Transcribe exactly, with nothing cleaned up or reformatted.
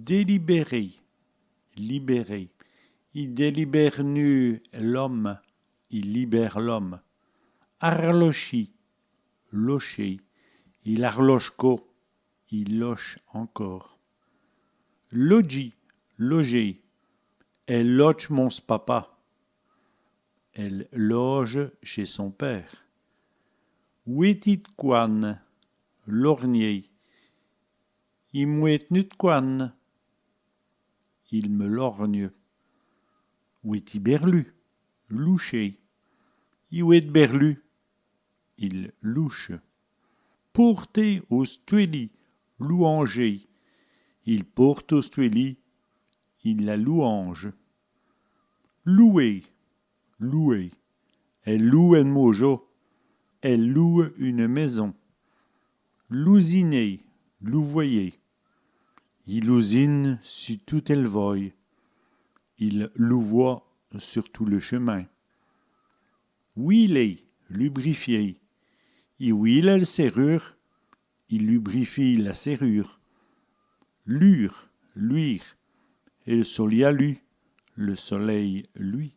Délibérer, libérer. I délibère-nu l'ome, il libère l'homme. Arlochî, locher. Il arloche co, il loche encore. Lodjî, loger. Èle lodje mon s' papa. Elle loge chez son père. Wéti d' cwâne, lorgner. I m' wét nu d' cwâne. Il me lorgne. Wéti bèrlu, loucher. I wét bèrlu, il louche. Pôrter au stwèli, louanger. I l' pôrte au stwèli, il la louange. Louwer, louer. Èle loûwe ène môjo, elle loue une maison. Lousiner, louvoyer. I lousine su toute èl vôye. Il louvoie sur tout le chemin. Wîler, lubrifier. I wîle èl sèrûre, il lubrifie la serrure. Lûre, luire. Èl solia lût, le soleil luit.